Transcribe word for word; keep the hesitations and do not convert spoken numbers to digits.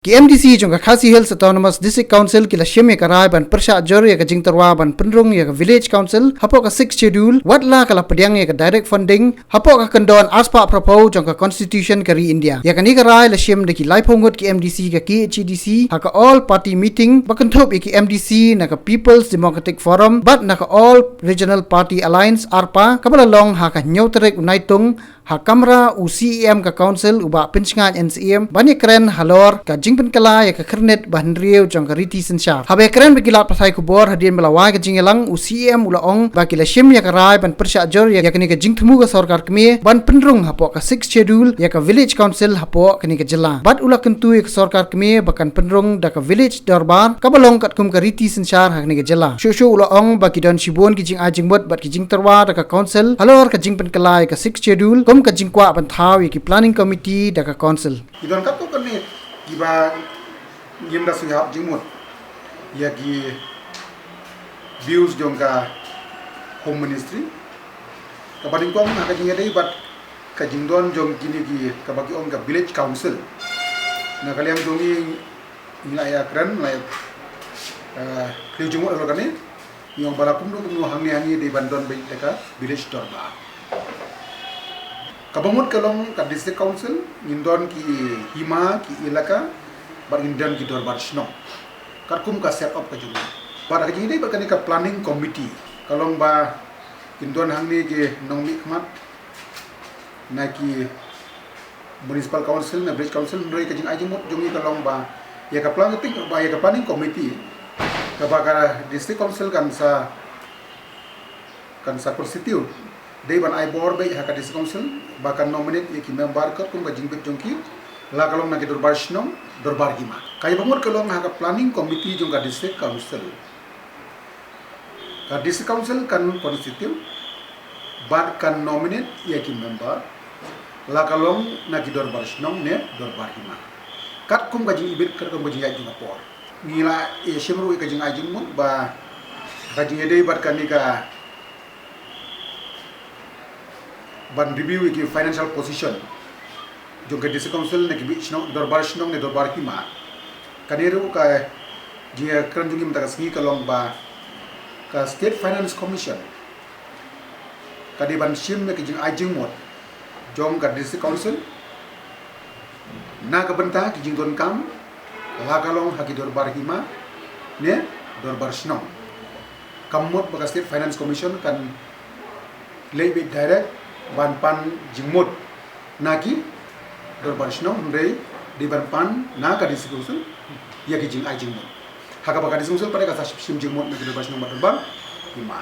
Ki M D C jong ka Khasi Hills Autonomous District Council ki la shim ïa ka rai ban pyrshah jur ïa ka jingtyrwa ban pynrung ïa ka Village Council hapoh ka Sixth Schedule, wat la ka la pdiang ïa ka direct funding hapoh ka kyndon arspah phraphew jong ka Constitution ka ri India. Ïa kane ka rai la shim da ki laiphew ngut ki M D C ka K H A D C ha ka All Party Meeting ba kynthup ïa ki M D C na ka People's Democratic Forum bad na ka All Regional Party Alliance, ARPA, kaba la long ha ka hynñiew tarik u Naitung ha kamra u C E M ka Council, u Bah Pynshngain N C M, ban ïakren halor ka jingpynkylla ïa ka khyrnit ba hynriew jong ka riti synshar. Haba ïakren bad ki lad pathai khubor hadien ba la wai ka jingïalang, u C E M u la ong ba ki la shim ïa ka rai ban pyrshah jur ïa kane ka jingthmu ka sorkar kmie ban pynrung hapoh ka Sixth Schedule ïa ka Village Council hapoh kane ka jylla. Bad u la kyntu ïa ka sorkar kmie ba kan pynrung da ka Village Dorbar kaba long katkum ka riti synshar ha kane ka jylla. Shuh shuh u la ong ba ki don shibun ki jingai jingmut bad ki jingtyrwa da ka Council halor ka jingpynkylla ïa ka Sixth Schedule, kum ka jingkwah ban thaw ïa ki Planning Committee da ka Council. Ki don katto katne kiba ngim da sngewhap jingmut ïa ki views jong ka Home Ministry kaba nyngkong ha ka jingïadei bad ka jingdon jong kine ki kaba ki ong ka Village Council. Na ka liang jong ngi, ngi la ïakren, la ïa, eh, khlem jingmut halor kane. Ngi ong ba la kumno kumno hangne hangne dei ban don beit da ka Village Dorbar. Kaba mut ka long ka District Council, ngin don ki hima, ki elaka, bad ngin don ki dorbar shnong. Katkum ka set up ka jong ngi. Bad ha ka jingïadei bad kane ka Planning Committee, ka long ba kin don hangne ki nongmihkhmat na ki Municipal Council, na Village Council, hynrei ka jingai jingmut jong ngi ka long ba ïa ka planning, ba ïa ka Planning Committee kaba ka District Council kan sa, kan sa constitute, dei ban ai bor beit ha ka District Council ba kan nominate ïa ki member katkum ka jingbit jong ki, la ka long na ki dorbar shnong, dorbar hima. Ka ïa ba mut ka long ha ka Planning Committee jong ka District Council. Ka District Council kan constitute bad kan nominate ïa ki member, la ka long na ki dorbar shnong ne dorbar hima, katkum ka jingibit, katkum ka jingïaid jong ka por. Ngi la ïa shim ruh ïa ka jingai jingmut ba ka jingïadei bad kane ka ban review ïa ki financial position jong ka District Council na ki bit shnong, dorbar shnong ne dorbar hima. Kane ruh ka jingïakren jong ngi mynta ka sngi ka long ba ka State Finance Commission ka dei ban shim ïa ki jingai jingmut jong ka District Council na ka bynta ki jingdonkam, la ka long ha ki dorbar hima ne dorbar shnong. Kam mut ba ka State Finance Commission kan leit beit direct ban pan jingmut na ki dorbar shnong, hynrei dei ban pan na ka District Council ïa ki jingai jingmut. Ha kaba ka District Council pat ka sa shim jingmut na ki dorbar shnong bad dorbar hima.